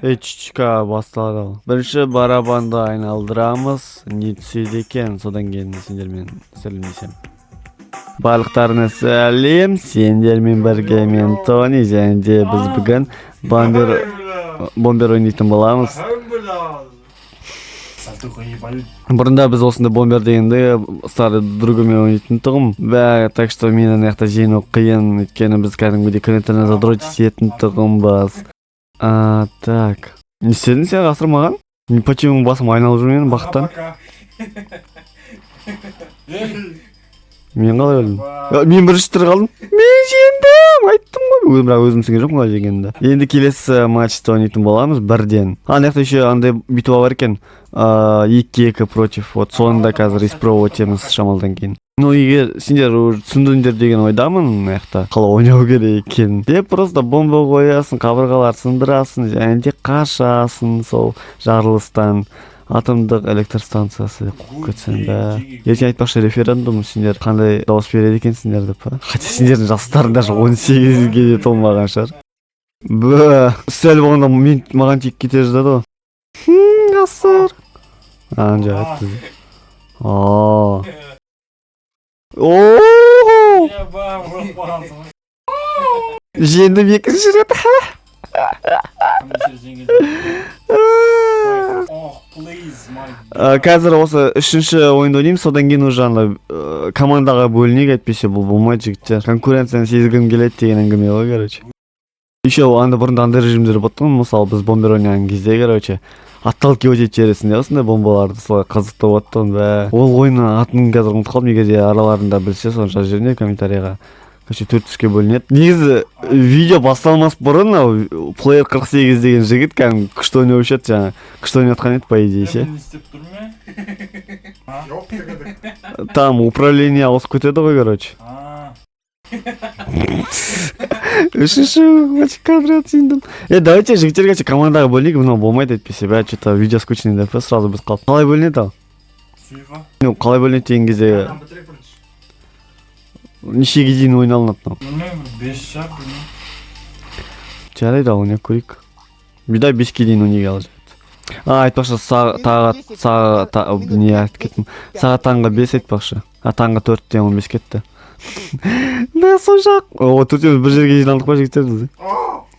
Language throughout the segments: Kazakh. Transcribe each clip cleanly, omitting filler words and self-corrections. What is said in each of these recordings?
Эй, басталады. Ал бірінші барабанды айналдырамыз, не түседі екен, содан кейін сендермен сәлемдесемін. Барлықтарына сәлем, сендермен бірге мен, Тони, және де біз бүгін бомбер ойнайтын боламыз. Салтуха ебать. Бұрында біз осындай бомбер дегенде старый другымен ойнайтын тұғым бә, так что мені ана жақта жеңу қиын, өйткені біз кәдімгідей күні түні задротить ететін тұғынбыз. А, так, не істедің сен, Ғасыр, маған? Почему басым айналып жүр менің бақыттан? Пока. Эй, Мен қалай өлдім? ба. Мен бірінші тірі қалдым, мен жеңдім, айттым ғой өзім, бірақ өзім түсінген жоқпын қалай жеңгенімді. Енді келесі матчты ойнайтын боламыз бірден. А ана жақта еще андай битва бар екен, 2-2 против, вот соны да қазір испробовать етеміз шамалдан кейін. Ну, егер сендер уже түсіндіңдер деген ойдамын мына жақта қалай ойнау керек екенін деп. Просто бомба қоясың, қабырғалар сындырасың және де қашасың сол жарылыстан. Атомдық электр станциясы деп қуып кетсең да. Ертең, айтпақшы, референдум, сендер қандай дауыс береді екенсіңдер деп па? Хотя сендердің жастарың даже 18-ге де толмаған шығар. Бә, сәл болғанда мен маған тиіп кете жаздады ғой. Ғасыр, а жарайды. А, о. Еба, өліп қалғансың ғой. Жеңдім екінші рет. Бірінші жеңген. Oh, please, my. Қазір осы үшінші ойынды ойнаймыз, содан кейін уже ана командаға бөлінейік, әйтпесе бұл болмайды, жігіттер. Конкуренцияны сезгім келеді деген әңгіме ғой, короче. Еще анда бұрында андай режимдер болды ғой, мысалы, біз бомбер ойнаған кезде, короче, отталкивать етіп жібересің де осындай бомбаларды, солай қызықты болады тұғын бә. Ол ойынның атын қазір ұмытып қалдым, егер де араларында білсе, соны жазып жіберіңдер комментарийға. Короче, төрт түске бөлінеді. Негізі видео басталмас бұрын мынау плеер 48 деген жігіт кәдімгі күшті ойнаушы еді, жаңа күшті ойнап жатқан еді, по идее, ше. Не істеп тұрмын мен? Жоқ дегендік. Там управление ауысып кетеді ғой, короче. А, Үшінші матч подряд жеңдім. Е, давайте, жігіттер, короче, командаға бөлінейік, мынау болмайды әйтпесе, бә, че то видео скучный деп па, сразу бітіп қалды. Қалай бөлінеді ал? Суефа. Ну, қалай бөлінеді деген кезде, Бітірейік бірінші. нешеге дейін ойналынады мынау? Білмеймін, бір бес шығар, білмеймін. Жарайды, ал ойнап көрейік. Бидай 5-ке дейін ойнайық ал, жарайды. А, айтпақшы, тағы не айтып кеттім, сағат таңғы 5, айтпақшы, а таңғы 4-тен 15 кетті да, сол жақ. О, төртеуміз бір жерге жиналдық па, жігіттер, біз?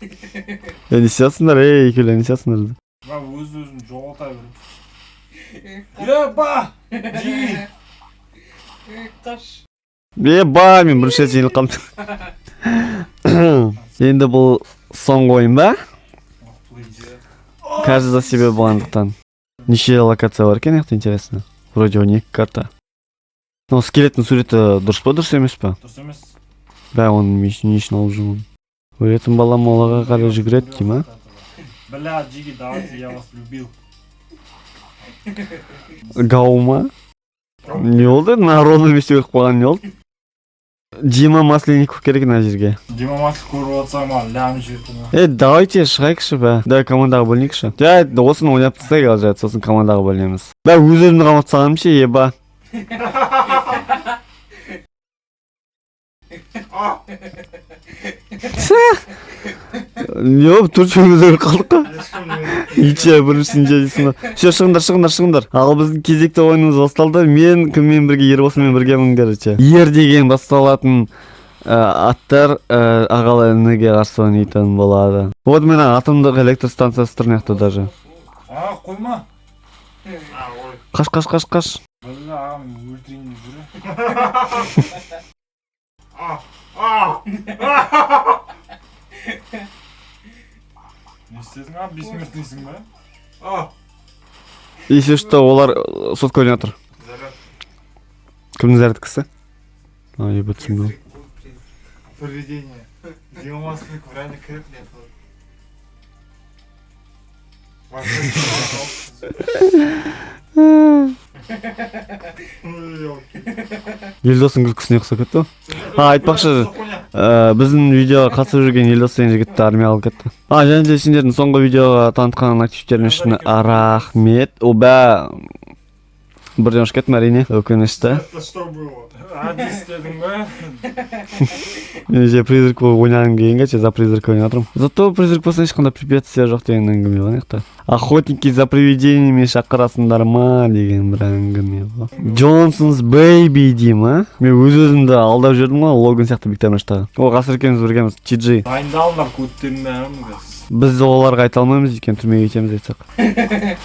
Е, не істеп жатсыңдар, ей, екеулер, не істеп жатсыңдар? Ба, өз өзін жоғалта беремін. Еба! Жиги! Қаш. Е, ба, мен бірінші рет жеңіліп қалдым. Енді бұл соңғы ойын ба? Oh, please. Каждый за себя болғандықтан, неше локация бар екен жақта, интересно? Вроде 12 карта. Мынау скелеттің суреті дұрыс па, дұрыс емес па? Дұрыс емес. Бә, оны не үшін алып жүрмін? Өлетін бала молаға қарай жүгіреді дей ма? Бля, Джиги, давайте, я вас любил. Гау ма? Не болды, на ровном месте өліп қалған, не болды? Дима Масленников керек мына жерге. Дима Маслик көріп отырсаң, маған лям жіберді. Е, давайте шығайықшы, бә, давай командаға бөлінейікші. Жарайды, осыны ойнап тастайық ал, жарайды, сосын командаға бөлінеміз. Бә, өз өзімді қамап тастағаным ше, еба. Не болып, төртеуміз өліп қалдық қой. Ешкім не Ничья, бірінші ничья дейсің ғой. Все, шығыңдар, шығыңдар, шығыңдар. Ал біздің кезекті ойынымыз басталды. Мен кіммен бірге? Ербосынмен біргемін, короче. Ер деген басталатын аттар ағалы ініге қарсы ойнайтын болады. Вот міне, атомдық электр станциясы тұр мына жақта даже. А, қойма. А, ой. Қаш, қаш, қаш, қаш. Бля, ағам өлтірейін деп жүр. А, а! Не істедің, а? Бессмертныйсың ба? А! Если что, олар сотка ойнап жатыр. Заряд. Кімнің зарядкасы? А, ебать, түсіндім. Поведение. Дима Масленников реально кіріп не Ой, ёлки. Елдостың күлкісіне ұқсап кетті ғой. А, айтпақшы, біздің видеоға қатысып жүрген Елдос деген жігітті армия алып кетті. А, және де сендердің соңғы видеоға танытқан активтерің үшін рахмет. О, бә, Бірден ұшып кеттім, әрине, өкінішті. Это что было? Әдіс істедің бе? Мен же призрак болып ойнағым келгенге за призрак ойнап жатырмын. Зато призрак болса, ешқандай препятствия жоқ деген әңгіме ғой мына жақта. Охотники за привидениями шақырасыңдар ма деген бір әңгіме ғой. Johnson's Baby дей ма? Мен өз өзімді алдап жүрдім ғой, Логан сияқты Биг Таймаштағы. О, Ғасыр екеуміз біргеміз, TG. Дайындалыңдар, көттерің бәрін қазір. Біз оларға айта алмаймыз, өйткені түрмеге кетеміз айтсақ.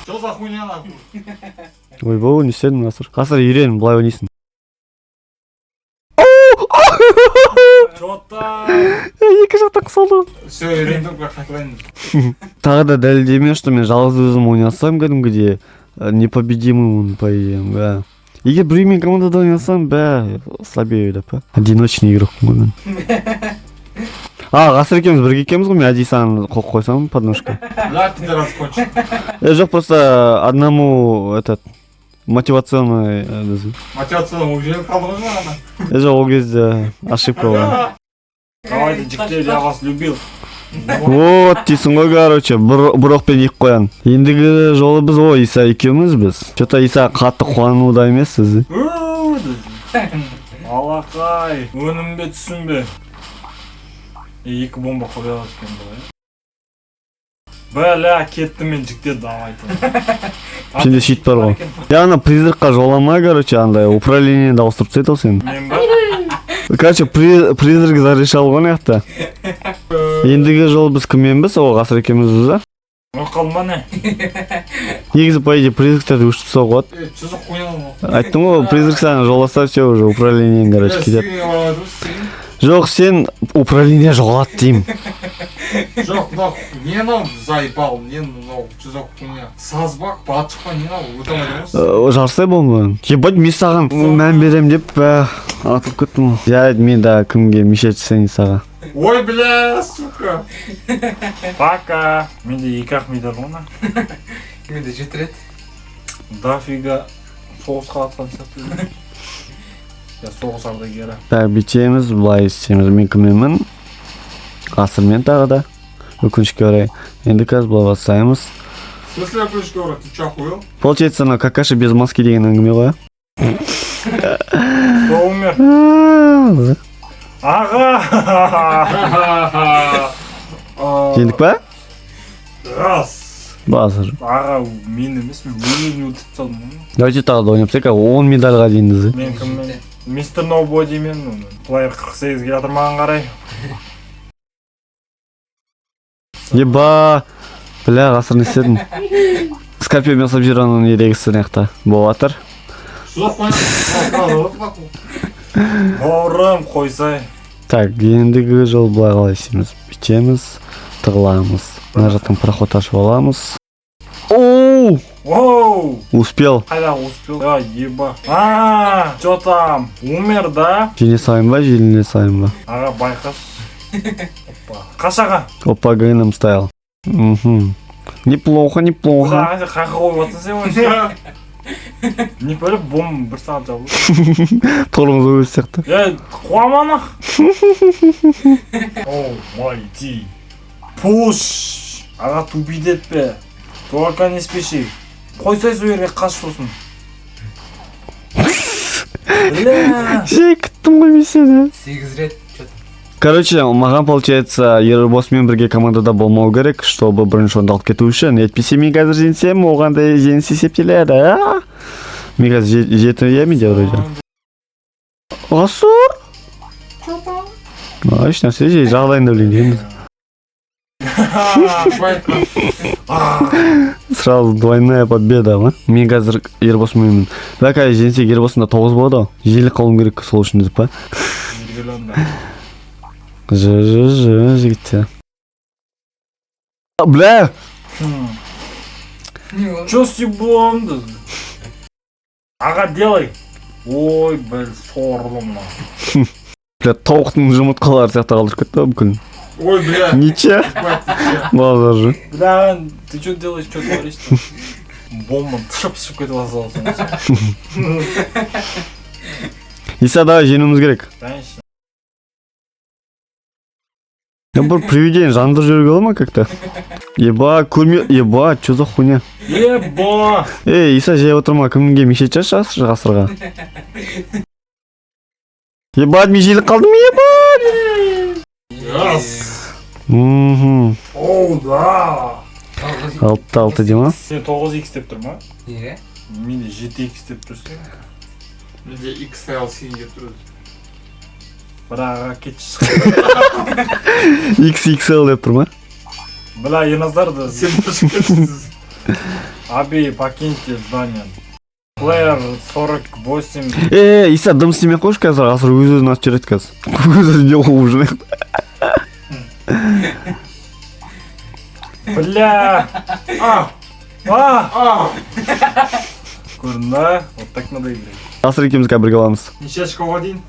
Что за хуйня, нахуй? Ойбой, не істедің, Ғасыр? Ғасыр, үйрен, былай ойнайсың. Че там? Екі жақтан қысылды. Все, үйрендім, как қайталаймыз. Тағы да дәлелдеме, что мен жалғыз өзім ойнасам, кәдімгідей непобедимыймын, по идее, бә. Егер біреумен командада ойнасам, бә, слабее деп па. Одиночный игрокпын ғой мен. А, Ғасыр екеуміз бірге екенбіз ғой, мен әдейі саған қойып қойсам подножка. Бля, пидорас кончил. Жоқ, просто одному этот мотивационный Мотивационный үйреніп қалды ғой жаңа. Жоқ, ол кезде ошибка болған. Давайте, жігіттер, я вас любил. Вот дейсің ғой, короче, бір оқпен екі қоян. Ендігі жолы біз, о, Иса екеуміз біз. Че то Иса қатты қуануда емессіз. Уу, алақай, өнім бе, түсім бе? Екі бомба қоя алады екен бұл, иә? Бля, кеттім мен, жігіттер, давайте. Сенде щит бар ғой. Я ана призракқа жоламай, короче, андай управлениені ауыстырып тастайды ғой сені. Мен ба? Короче, призрак зарешал ғой мына жақта. Ендігі жолы біз кімменбіз? О, Ғасыр екеумізбіз да. Өліп қалдым ба, не? Негізі, по идее, призрактерді өшіріп тастауға болады. Э, что за хуйня мынау? Айттым ғой, призрак саған жоласа, все, уже управлениең, короче, кетеді. Жоқ, сен управление жоғалады деймін. Жоқ, мынау не, мынау заебал, не мынау, что за хуйня? Сазбак, балшық па, не мынау, өте алмайды ғой. Жарысай болма. Ебать, мен саған мән беремін деп, бә, атылып кеттім ғой. Жарайды, мен да кімге мешать жасайын, Исаға. Ой, бля, сука. Пока. Менде екі ақ медаль ғой, мына. Менде жеті рет. Дофига соғысқа атқан сияқты. Я соғыс ардагері. Так, бүйтеміз, былай істейміз. Мен кімменмін? Ғасырмен тағы да. Өкінішке орай. Енді қазір былай бастаймыз. В смысле, өкінішке орай, ты че, охуел? Получается, анау Какаши без маски деген әңгіме ғой. Кто умер? А? Аға! Жеңдік па? Рас. Базар. Аға, мен емес, мен өз өзімді өлтіріп тастадым ғой. Давайте тағы да ойнап тастайық, 10 медальға дейін десе. Мен кіммен? Мистер Ноубоди мен плеер 48 келе жатыр маған қарай. Еба! Бля, Ғасыр, не істедің? Скорпион мен Сабзироның ерегісі мына жақта болып жатыр. Что за хуйня? Бауырым, қойсай. Так, ендігі жолы былай қалай істейміз? Бүйтеміз, тығыламыз. Мына жақтан проход ашып аламыз. Оу! Оу! Успел. Қайда успел? А, еба. А, что там? Умер, да? Жеңе салайын ба, желіне салайын ба? Аға, байқаш. Опа. Қаш, аға. Опа, Гэнэм стайл. Мгм. Неплохо, неплохо. Аға, сен қайқа қойып жатсың сен вообще? Не біліп, бомба бір сағат жабылды. Тормоз өз сияқты. Е, қуама нах. О, май ти. Пуш. Аға, тупить етпе. Только не спеши. Қойсай, сол жерге қаш сосын. Бля. Жей, күттім ғой мен сені. Сегіз рет. Че-то. Короче, маған, получается, Ербосмен бірге командада болмау керек, чтобы бірінші орынды алып кету үшін. Әйтпесе мен қазір жеңсем, оған да жеңіс есептеледі. А? Мен қазір жеті, иә, менде вроде. Ғасыр? А, еш нәрсе, жай жағдайын да білейін дегенбіз. Сразу двойная победа ма? Мен қазір Ербосынменмін. Бірақ қазір жеңсек, Ербосында тоғыз болады ғой. Желі қалуым керек сол үшін деп па? Белгілі онда. Ж, ж, ж, жігіттер. Бля! Не болды? Чё с ебом? Аға, делай. Ой, біл, сорлы мынау. Бля, тауықтың жұмыртқалары сияқты қалдырып кетті ғой бүкіл. Ой, бля. Ничья? Ебать, ты че? Базар же. Бля, ты что делаешь, что творишь там? Бомба тышып-тышып кетіп алсың. Иса, давай, жеңуіміз керек. Конечно. Я бір привидение жандырып жіберуге бола ма как-то? Еба, көрме, еба, чё за хуйня? Еба. Ей, Иса, жай отырма, кімге мешет жазшы ғасырға? Ебать, мен желіп қалдым, ебать! Yes. Мхм. Оу, да. 6-6 дей ма? Сен 9x деп тұр ма? Е? Менде 7x деп тұрсың. Менде XL деп тұр. Бірақ аға кетші. XXL деп тұр ма? Бля, Ерназарды Сен пішкенсіз. Аби, покиньте здание. Плеер 48. Е, Иса, дым істемей ақ қойшы қазір, ғасыр өз өзін атып жібереді қазір. Өз өзін қуып жүреді. Бля! А, А! а. Көрдің ба? Вот так надо играть. Ғасыр екеуміз қазір бірге аламыз. Неше очкоға дейін?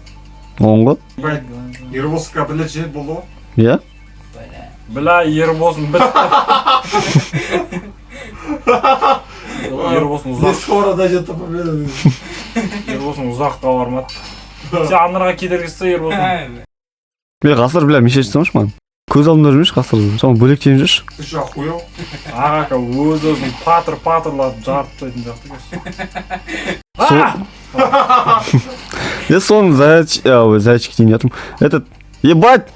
Он ғой? Ебать, Ербосқа бірлет жеңіп болды ғой. Иә? Бля, Ербосын бітті. Ербосын ұзақ, скоро дойдет до победы. Ербосын ұзаққа бармады. Сен анарға кедергісі Ербосын. Бля, ғасыр, бля, мешет жасамашы маған. Көз алдымда жүрмеші ғасыр. Соны бөлектеніп жүрші. Ты что, охуел? Ағака өз өзін патыр патырлатып жарып тастайтын сияқты қазір. А! Я соны заяч... А, ой, зайчик дейін жатырмын. Этот... Ебать!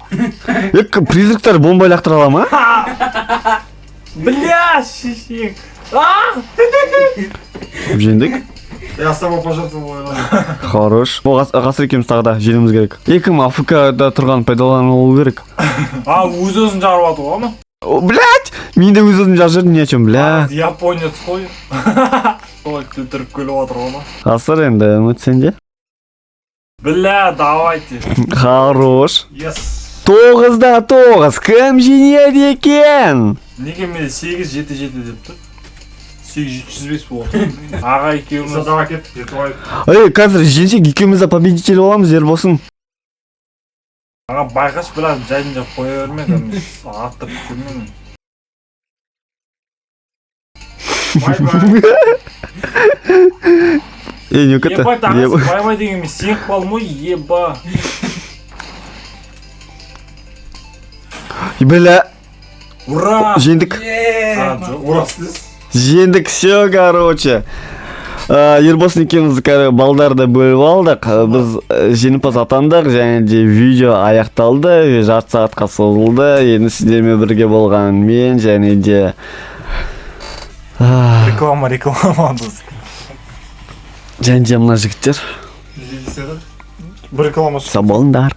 Е, призрактар бомба лақтыра ала ма? Бля, шешек. А! Жеңдік. Я с собой пожертвовал. Иван. Хорош. О, ғасыр екеуміз тағы да жеңуіміз керек. Екім АФК-да тұрған пайдаланылу керек. А, өз өзін жарып ату ғой ма? О, блядь! Мен де өз өзім жарып жібердім, ни о чем, бля. Японец қой. Солай күлдіріп күліп отыр ғой ма? Ғасыр енді үміт сенде. Бля, давайте. Хорош. Yes. 9-9. Кім жеңеді екен? Неге менде 8 7 7 деп тұр? 8 705 болып отыр. Аға екеуміз. Задавай кет, жетіп алайық. Ей, қазір жеңсек екеуміз де победитель боламыз, Ербосын. Аға байқашы, бля, жайын жап қоя берме, кәдімгі аттырып жүрме. Бай-бай. Ей, не кетті? Ебать, ағасы, бай-бай деген мен сеніп қалдым ғой, еба. Бля, Ура! жеңдік. А, жоқ. Урасыз. Жеңдік, все, короче. Ербосын екеуміз балдарды бөліп алдық. Біз жеңімпаз атандық және де видео аяқталды. Жарты сағатқа созылды. Енді сіздермен бірге болған мен және де Реклама, реклама біз. және де мына жігіттер. Не деседі? Бір реклама Сау болыңдар.